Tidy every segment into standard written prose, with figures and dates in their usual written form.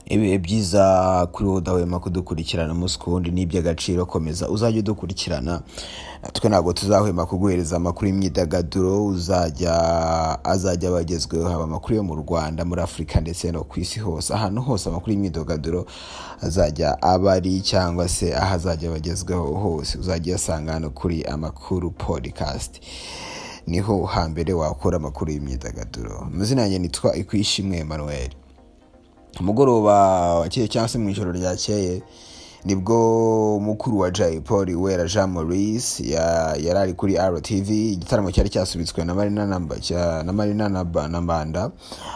Ibihe byiza kuri wowe udahwema kudukurikirana umunsi ku wundi, ni iby'agaciro. Komeza uzajya udukurikirana, twe ntabwo tuzahwema kuguhereza amakuru y'imyidagaduro uzajya azajya aba agezweho, haba amakuru yo mu Rwanda, muri Afurika ndetse no ku isi hose. Ahantu hose amakuru y'imyidagaduro azajya aba ari cyangwa se aho azajya aba agezweho hose, uzajya uyasanga hano kuri Amakuru Podcast. Niho hambere wakura amakuru y'imyidagaduro. Amazina yanjye nitwa Ikwishimwe Emmanuel. Umugoroba wakeye cyangwa se mu ijoro ryakeye nibwo mukuru wa Jay Polly, Uwera Jean Maurice, yari ari kuri RTV. Igitaramo cyari cyasubitswe na Marina na Marina na Mbanda,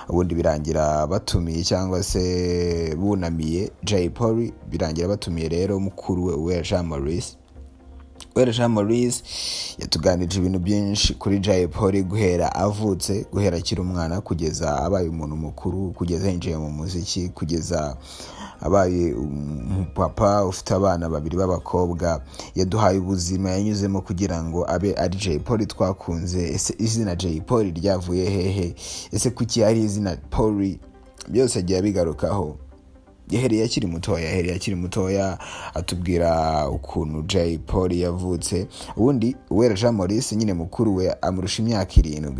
ubundi birangira batumiye cyangwa se bunamiye Jay Polly, birangira batumiye rero mukuru we Uwera Jean Maurice. Uwera Jean Maurice yatuganirije ibintu byinshi kuri Jay Polly, guhera avutse, guhera akiri umwana, kugeza abaye umuntu mukuru, kugeza yinjiye mu muziki, kugeza abaye umupapa ufite abana babiri b'abakobwa. Yaduhaye ubuzima yanyuzemo kugira ngo abe ari Jay Polly twakunze. Ese izina Jay Polly ryavuye hehe? Ese kuki ari izina Polly? Byose agiye abigarukaho. Yahereye akiri mutoya atubwira ukuntu Jay Polly yavutse. Ubundi Uwera Jean Maurice nyine, mukuru we amurusha imyaka 7.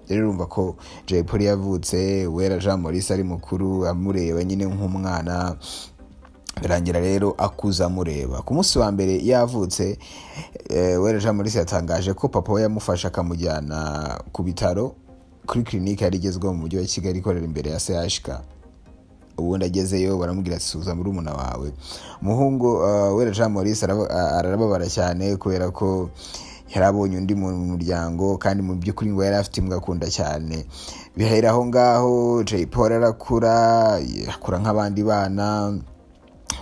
Rero urumva ko Jay Polly yavutse Uwera Jean Maurice ari mukuru, amureba nyine nk'umwana. Birangira rero akuze amureba. Ku munsi wa mbere yavutse, Uwera Jean Maurice yatangaje ko papa we yamufashe akamujyana ku bitaro, kuri clinique yari igezweho mu mujyi wa Kigali ikorera imbere ya CHK. Ubundi agezeyo baramubwira ati: "Suhuza murumuna wawe." Umuhungu Uwera Jean Maurice arababara cyane kubera ko yari abonye undi mu muryango, kandi mu by'ukuri ngo yari afite imbwa akunda cyane. Bihera aho ngaho. Jay Polly arakura, akura nk'abandi bana,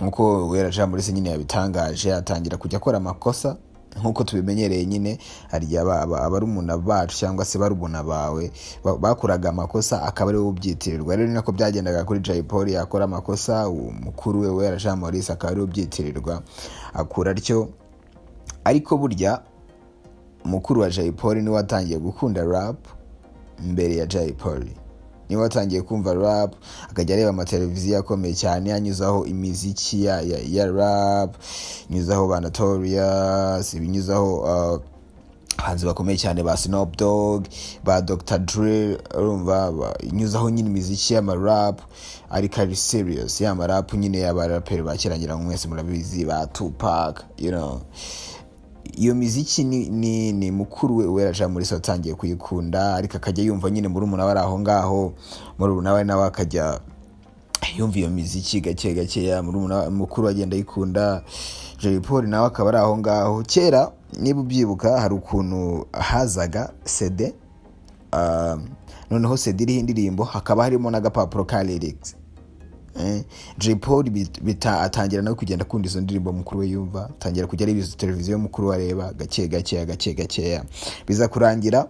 nk'uko Uwera Jean Maurice nyine yabitangaje. Atangira kujya akora amakosa nk'uko tubimenyereye nyine. Hari igihe abarumuna bacu cyangwa se barumuna bawe bakoraga amakosa, akaba ariwe ubyitirirwa. Rero ni nako byagendaga kuri Jay Polly, yakora amakosa, mukuru we Uwera Jean Maurice akaba ariwe ubyitirirwa. Akura atyo, ariko burya mukuru wa Jay Polly niwe watangiye gukunda rap mbere ya Jay Polly. Niwe watangiye kumva rap, akajya areba amateleviziyo akomeye cyane anyuzaho imiziki ya rap, anyuzaho ba Notorious, ibinyuzaho abahanzi bakomeye cyane ba Snoop Dogg, ba Dr Dre. Urumva inyuzaho nyine imiziki y'amarap ariko ari serious, y'amarap nyine y'abaraperi ba kera, ngira ngo mwese murabizi, ba Tupac. Iyo miziki ni mukuru we Uwera Jean Maurice watangiye kuyikunda, ariko akajya yumva nyine murumuna we ari aho ngaho, murumuna we nawe akajya yumva iyo miziki gake gakeya. Murumuna mukuru agenda ayikunda, Jay Polly nawe akaba ari aho ngaho. Kera, niba ubyibuka, hari ukuntu hazaga CD, noneho CD iriho indirimbo, hakaba harimo n'agapapuro ka lyrics. Jay Polly atangira nawe kugenda akunda izo ndirimbo mukuru we yumva, atangira kujya areba izo televiziyo mukuru we areba, gake gakeya, gake gakeya. Biza kurangira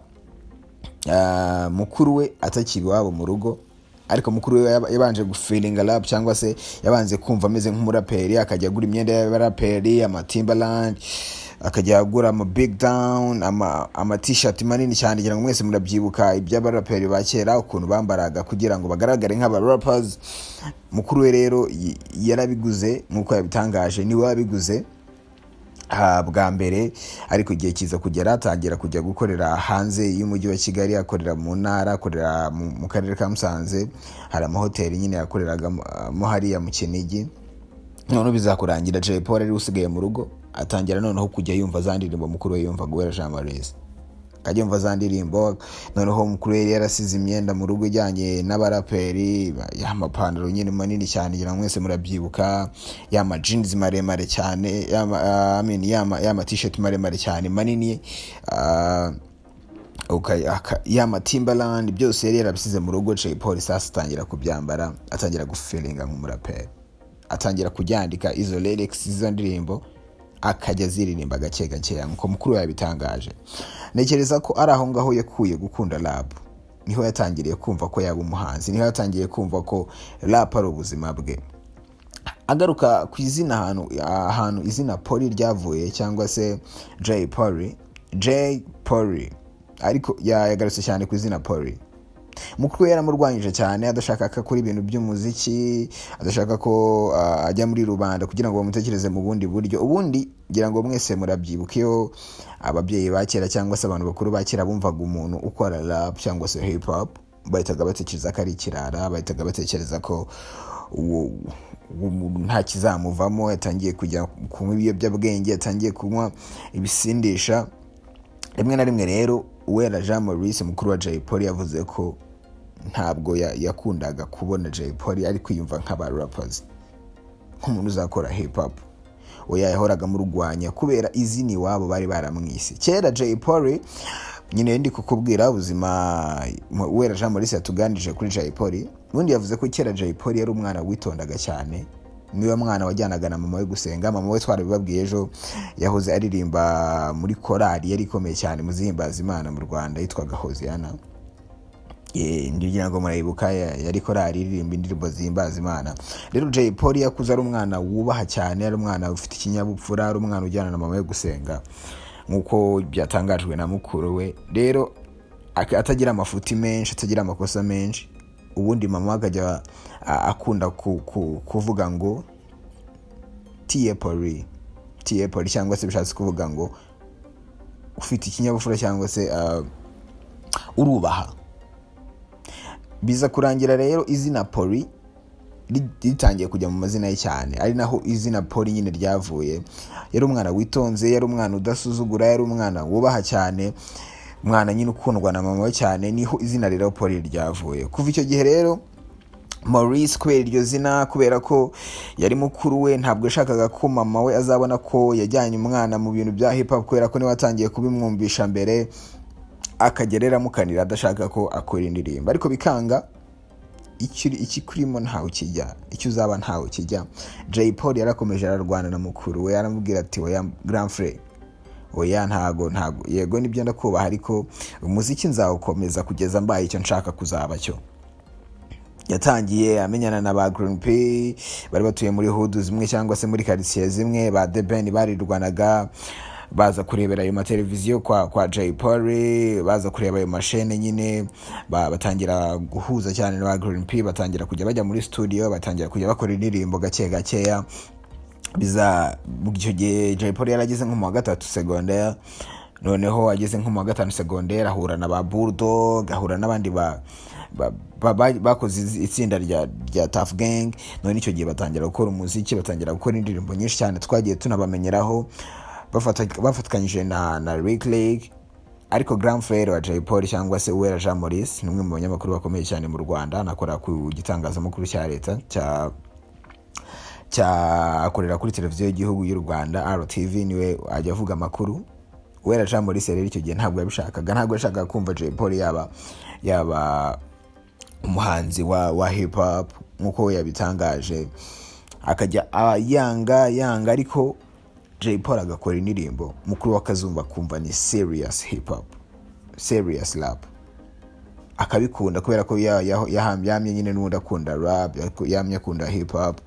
mukuru we atakiri iwabo mu rugo, ariko mukuru we yabanje gufeelinga rap cyangwa se yabanje kumva ameze nk'umuraperi, akajya agura imyenda y'abaraperi, ama Timberland, akajya agura ama Big Down, ama T-shirt manini cyane. Ngira ngo mwese murabyibuka iby'abaraperi ba kera, ukuntu bambaraga kugira ngo bagaragare nk'aba rappers. Mukuru we rero yarabiguze, nk'uko yabitangaje, niwe wabiguze bwa mbere. Ariko igihe kiza kugera atangira kujya gukorera hanze y'umujyi wa Kigali, akorera mu ntara, akorera mu karere ka Musanze. Hari amahoteli nyine yakoreragamo hariya mu Kinigi. Noneho bizakurangira Jay Polly ari usigaye mu rugo, atangira noneho kujya yumva za ndirimbo mukuru we yumva, Uwera Jean Maurice, akajya yumva za ndirimbo. Noneho mukuru we yari yarasize imyenda mu rugo ijyanye n'abaraperi, y'amapantaro nyine manini cyane, ngira ngo mwese murabyibuka, y'ama jeans maremare cyane, I mean, y'ama T-shirt maremare cyane manini, y'ama Timberland, byose yari yarabisize mu rugo. Jay Polly sasa atangira kubyambara, atangira gufeelinga nk'umuraperi, atangira kubyandika izo lyrics z'izo ndirimbo, akajya aziririmba gake gakeya, nkuko mukuru we yabitangaje. Ntekereza ko ari aho ngaho yakuye gukunda rap, niho yatangiriye kumva ko yaba umuhanzi, niho yatangiriye kumva ko rap ari ubuzima bwe. Agaruka ku izina, ahantu izina Polly ryavuye cyangwa se Jay Polly, Jay Polly, ariko yagarutse cyane ku izina Polly. Mukuru we yaramurwanyije cyane, adashaka ko akora ibintu by'umuziki, adashaka ko ajya muri rubanda kugira ngo bamutekereze mu bundi buryo. Ubundi ngira ngo mwese murabyibuka, iyo ababyeyi ba kera cyangwa se abantu bakuru ba kera bumvaga umuntu ukora rap cyangwa se hip hop, bahitaga batekereza ko ari ikirara, bahitaga batekereza ko uwo muntu nta kizamuvamo, yatangiye kujya kunywa ibiyobyabwenge, yatangiye kunywa ibisindisha. Rimwe na rimwe rero, Uwera Jean Maurice, mukuru wa Jay Polly, yavuze ko ntabwo yakundaga kubona Jay Polly ari kwiyumva nk'aba rappers, nk'umuntu uzakora hip hop. Oya, yahoraga amurwanya kubera izina iwabo bari baramwise kera. Jay Polly nyine ndi kukubwira ubuzima Uwera Jean Maurice yatuganirije kuri Jay Polly. Ubundi yavuze ko kera Jay Polly yari umwana witondaga cyane, niwe mwana wajyanaga na mama we gusenga. Mama we, twarabibabwiye ejo, yahoze aririmba muri korali yari ikomeye cyane mu zihimbaza Imana mu Rwanda yitwaga Hoziyana. Ngira ngo murayibuka, yari korali iririmba indirimbo zihimbaza Imana. Rero Jay Polly yakuze ari umwana wubaha cyane, ari umwana ufite ikinyabupfura, ari umwana ujyana na mama we gusenga, nk'uko byatangajwe na mukuru we. Rero atagira amafuti menshi, atagira amakosa menshi. Ubundi mama we akajya akunda kuvuga ngo "Tiye Polly, tiye Polly", cyangwa se bishatse kuvuga ngo ufite ikinyabupfura cyangwa se urubaha. Biza kurangira rero izina Polly ritangiye kujya mu mazina ye cyane, ari naho izina Polly nyine ryavuye. Yari umwana witonze, yari umwana udasuzugura, yari umwana wubaha cyane, umwana nyine ukundwa na mama we cyane. Niho izina rero Polly ryavuye. Kuva icyo gihe rero, Maurice, kubera iryo zina, kubera ko yari mukuru we, ntabwo yashakaga ko mama we azabona ko yajyanye umwana mu bintu bya hip hop, kubera ko niwe watangiye kubimwumvisha mbere, akagera aramukanira, adashaka ko akora indirimbo, ariko bikanga. Ikikurimo ntawe ukijya, icyo uzaba ntawe ukijya. Jay Polly yarakomeje ararwana na mukuru we, aramubwira ati: "Oya grand frère, oya, ntago, yego nibyo ndakubaha, ariko umuziki nzawukomeza kugeza mbaye icyo nshaka kuzaba cyo." Yatangiye amenyana na ba Green P, bari batuye muri hood zimwe cyangwa se muri quartier zimwe. Ba The Ben barirwanaga baza kurebera ayo mateleviziyo kwa Jay Polly, baza kureba ayo mashene nyine. Batangira guhuza cyane na ba Green P, batangira kujya bajya muri studio, batangira kujya bakora indirimbo gake gakeya. Biza icyo gihe Jay Polly yarageze nko mu wa gatatu secondaire. Noneho ageze nko mu wa gatanu secondaire, ahura na ba Bulldog, ahura n'abandi bakoze itsinda rya Tuff Gang. None icyo gihe batangira gukora umuziki, batangira gukora indirimbo nyinshi cyane twagiye tunabamenyeraho, bafatikanyije na Lick Lick. Ariko grand frère wa Jay Polly, cyangwa se Uwera Jean Maurice, ni umwe mu banyamakuru bakomeye cyane mu Rwanda, anakora ku gitangazamakuru cya leta cya akorera kuri televiziyo y'igihugu y'u Rwanda, RTV, niwe ajya avuga amakuru. Uwera Jean Maurice rero icyo gihe ntabwo yabishakaga, ntabwo yashakaga kumva Jay Polly yaba umuhanzi wa hip hop nk'uko we yabitangaje, akajya yanga yanga. Ariko Jay Polly agakora indirimbo, mukuru we akazumva, akumva ni serious hip hop, serious rap, akabikunda, kubera ko yamye nyine n'ubundi akunda rap, yamye akunda hip hop.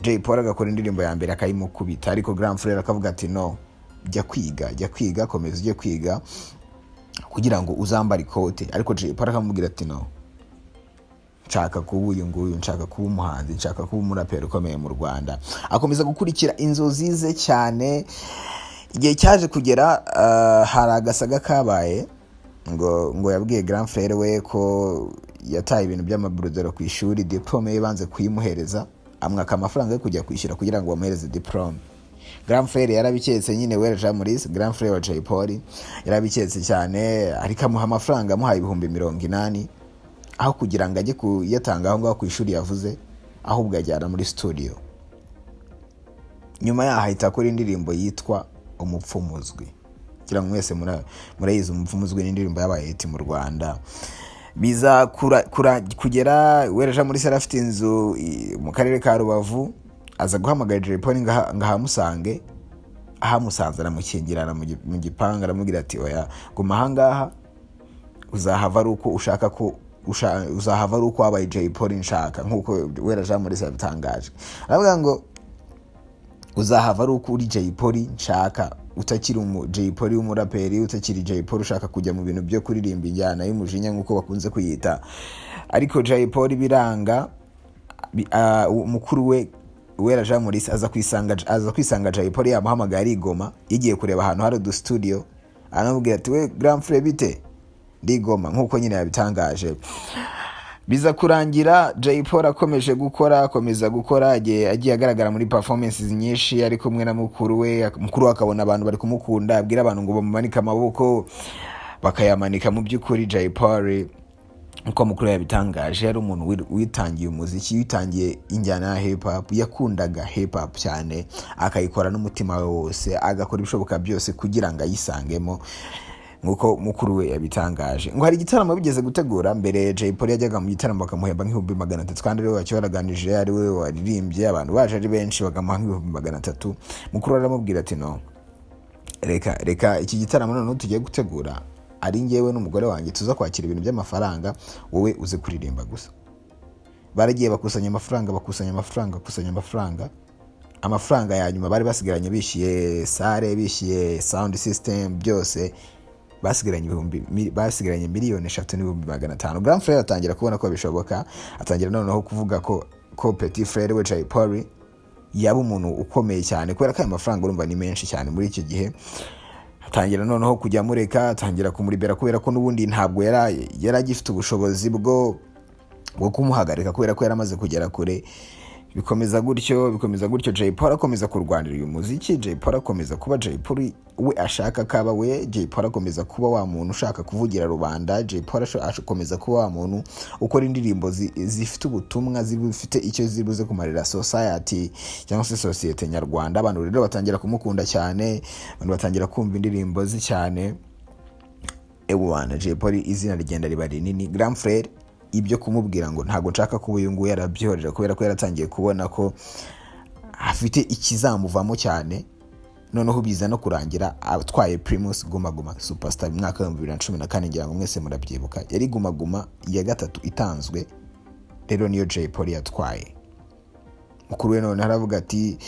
Jay Polly agakora indirimbo ya mbere akayimukubita, ariko grand frère akavuga ati: "No, jya kwiga, jya kwiga, komeza ujye kwiga kugira ngo uzambare ikote." Ariko Jay Polly akamubwira ati: "No, nshaka kuba uyu nguyu, nshaka kuba umuhanzi, nshaka kuba umuraperi ukomeye mu Rwanda." Akomeza gukurikira inzozi ze cyane. Igihe cyaje kugera, hari agasaga kabaye ngo yabwiye grand frère we ko yataye ibintu by'amaburudero ku ishuri, diplôme ye banze kuyimuhereza, amwaka amafaranga yo kujya kwishyura kugira ngo bamuhereze diplôme. Grand frère yarabiketse nyine, Uwera Jean Maurice, grand frère wa Jay Polly, yarabiketse cyane, ariko amuha amafaranga, amuhaye 80,000, aho kugira ngo ajye kuyatanga aho ngaho ku ishuri yavuze, ahubwo ajyana muri studio. Nyuma yaho ahita akora indirimbo yitwa "Umupfumuzwi". Kugira ngo mwese murayizi, "Umupfumuzwi" ni indirimbo yabaye hit mu Rwanda. Biza kugera Uwera Jean Maurice yari afite inzu mu karere ka Rubavu, aza guhamagara Jay Polly ngo ahamusange. Ahamusanze, aramukingirana mu gipangu, aramubwira ati: "Oya, guma ahangaha, uzahava ari uko ushaka ko uzahava ari uko wabaye Jay Polly nshaka." Nk'uko Uwera Jean Maurice yabitangaje, aravuga ngo Uzahava ari uko uri Jay Polly nshaka, utakiri umu Jay Polly w'umuraperi, utakiri Jay Polly ushaka kujya mu bintu byo kuririmba injyana y'umujinya nk'uko bakunze kuyita. Ariko Jay Polly biranga. Mukuru we Uwera Jean Maurice aza kwisanga Jay Polly yamuhamagaye ari i Goma, yagiye kureba ahantu hari udu studio. Aramubwira ati: "We grand frère, bite? Ndi i Goma," nk'uko nyine yabitangaje. Biza kurangira Jay Polly akomeje gukora, akomeza gukora, agiye agaragara muri performances nyinshi ari kumwe na mukuru we. Mukuru we akabona abantu bari kumukunda, abwira abantu ngo bamumanike amaboko, bakayamanika. Mu by'ukuri Jay Polly, nkuko mukuru yabitangaje, yari umuntu witangiye umuziki, witangiye injyana ya hip hop. Yakundaga hip hop cyane, akayikora n'umutima we wose, agakora ibishoboka byose kugira ngo ayisangemo. Nkuko mukuru we yabitangaje, ngo hari igitaramo bigeze gutegura. Mbere Jay Polly yajyaga mu gitaramo bakamuhemba nka 300,000, kandi ariwe wacyoroganije, ari we waririmbye, abantu baje ari benshi, bakamuha nka 300,000. Mukuru we aramubwira ati: "No, reka reka, iki gitaramo noneho tugiye gutegura ari njyewe n'umugore wanjye tuza kwakira ibintu by'amafaranga, wowe uze kuririmba gusa." Baragiye bakusanya amafaranga, bakusanya amafaranga, bakusanya amafaranga. Amafaranga ya nyuma bari basigaranye, bishyuye salle, bishyuye sound system, byose, basigaranye 3,500,000. Grand frère atangira kubona ko bishoboka, atangira noneho kuvuga ko petit frère we Jay Polly yaba umuntu ukomeye cyane, kubera ko aya mafaranga urumva ni menshi cyane muri icyo gihe. Atangira noneho kujya amureka, atangira kumuribera, kubera ko n'ubundi ntabwo yari agifite ubushobozi bwo kumuhagarika, kubera ko yari amaze kugera kure. Bikomeza gutyo, bikomeza gutyo. Jay Polly akomeza kurwanira uyu muziki, Jay Polly akomeza kuba Jay Polly we ashaka kaba we, Jay Polly akomeza kuba wa muntu ushaka kuvugira rubanda, Jay Polly akomeza kuba wa muntu ukora indirimbo zifite ubutumwa, zifite icyo zibuze kumarira society cyangwa se sosiyete nyarwanda. Abantu rero batangira kumukunda cyane, abantu batangira kumva indirimbo ze cyane. Ewana, Jay Polly izina rigenda riba rinini. Grand frère ibyo kumubwira ngo ntabwo nshaka kuba uyu nguyu yarabyihorera, kubera ko yaratangiye kubona ko afite ikizamuvamo cyane. Noneho biza no kurangira atwaye Primus Guma Guma Superstar mu mwaka wa 2014. Ngira ngo mwese murabyibuka, yari Guma Guma ya gatatu itanzwe. Rero niyo Jay Polly yatwaye. Mukuru we noneho aravuga ati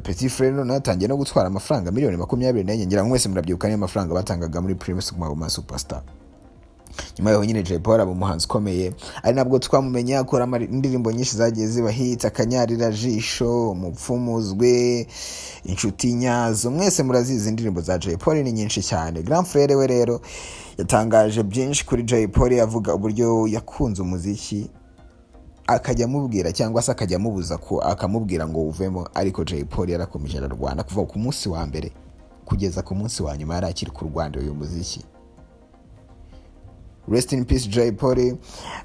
petit frère noneho atangiye no gutwara amafaranga miliyoni 24. Ngira ngo mwese murabyibuka, niyo mafaranga batangaga muri Primus Guma Guma Superstar. Nyuma yaho nyine Jay Polly aba umuhanzi ukomeye, ari nabwo twamumenye akora indirimbo nyinshi zagiye ziba hit: Akanyarira Jisho, Umupfumuzwe, Inshuti Nyazo, mwese murazizi. Indirimbo za Jay Polly ni nyinshi cyane. Grand frère we rero yatangaje byinshi kuri Jay Polly, avuga uburyo yakunze umuziki, akajya amubwira cyangwa se akajya amubuza ko akamubwira ngo uvemo, ariko Jay Polly yarakomeje ararwana. Kuva ku munsi wa mbere kugeza ku munsi wa nyuma yari akiri kurwanira uyu muziki. Rest in peace, Jay Polly.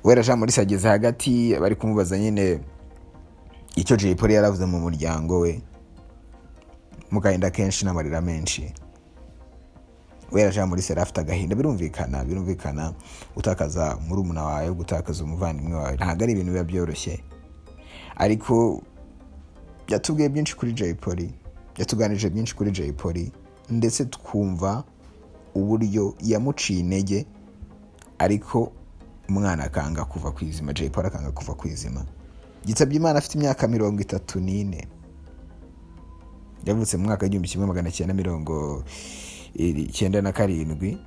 Uwera Jean Maurice ageze hagati, bari kumubaza nyine icyo Jay Polly yaravuze mu muryango we. Mu gahinda kenshi n'amarira menshi, Uwera Jean Maurice yari afite agahinda. Birumvikana, birumvikana, gutakaza murumuna wawe, gutakaza umuvandimwe wawe ntabwo ari ibintu biba byoroshye. Ariko yatubwiye byinshi kuri Jay Polly, yatuganirije byinshi kuri Jay Polly, ndetse twumva uburyo yamuciye intege, ariko umwana akanga kuva ku izima, Jay Polly akanga kuva ku izima. Yitabye Imana afite imyaka 34. Yavutse mu mwaka wa 1997.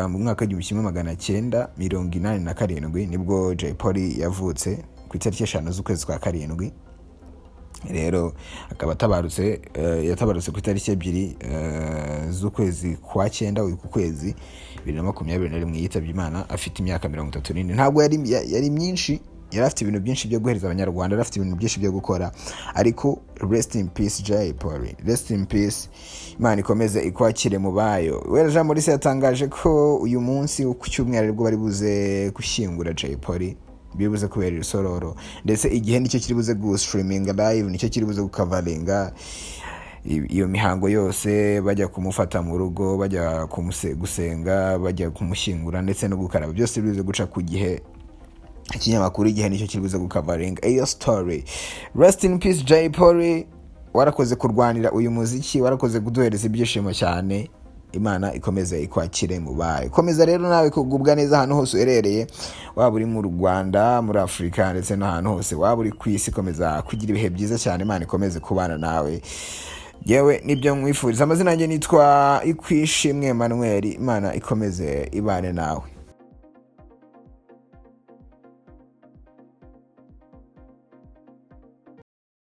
Mu mwaka wa 1987 nibwo Jay Polly yavutse, ku itariki 5 z'ukwezi kwa karindwi. Rero akaba atabarutse, yatabarutse ku itariki 2 z'ukwezi kwa cyenda, uku kwezi, 2021. Yitabye Imana afite imyaka 34. Ntabwo yari myinshi, yari afite ibintu byinshi byo guhereza Abanyarwanda, yari afite ibintu byinshi byo gukora. Ariko rest in peace, Jay Polly, rest in peace, Imana ikomeze ikwakire mu bayo. Uwera Jean Maurice yatangaje ko uyu munsi ku cyumweru aribwo bari buze gushyingura Jay Polly, biri buze kubera Rusororo, ndetse Igihe nicyo kiri buze gustreaminga live, nicyo kiri buze gukavaringa iyo mihango yose, bajya kumufata mu rugo, bajya gusenga, bajya kumushyingura, ndetse no gukaraba, byose biri buze guca ku Gihe. Ikinyamakuru Igihe nicyo kiri buze gukavaringa iyo story. Rest in peace, Jay Polly, warakoze kurwanira uyu muziki, warakoze kuduhereza ibyishimo cyane. Imana ikomeze ikwakire mu bayo. Komeza rero nawe kugubwa neza ahantu hose uherereye, waba uri mu Rwanda, muri Afurika, ndetse n'ahantu hose waba uri ku isi. Komeza kugira ibihe byiza cyane, Imana ikomeze kubana nawe. Yewe, nibyo nkwifuriza. Amazina yanjye nitwa Ikwishimwe Emmanuel. Imana ikomeze ibane nawe.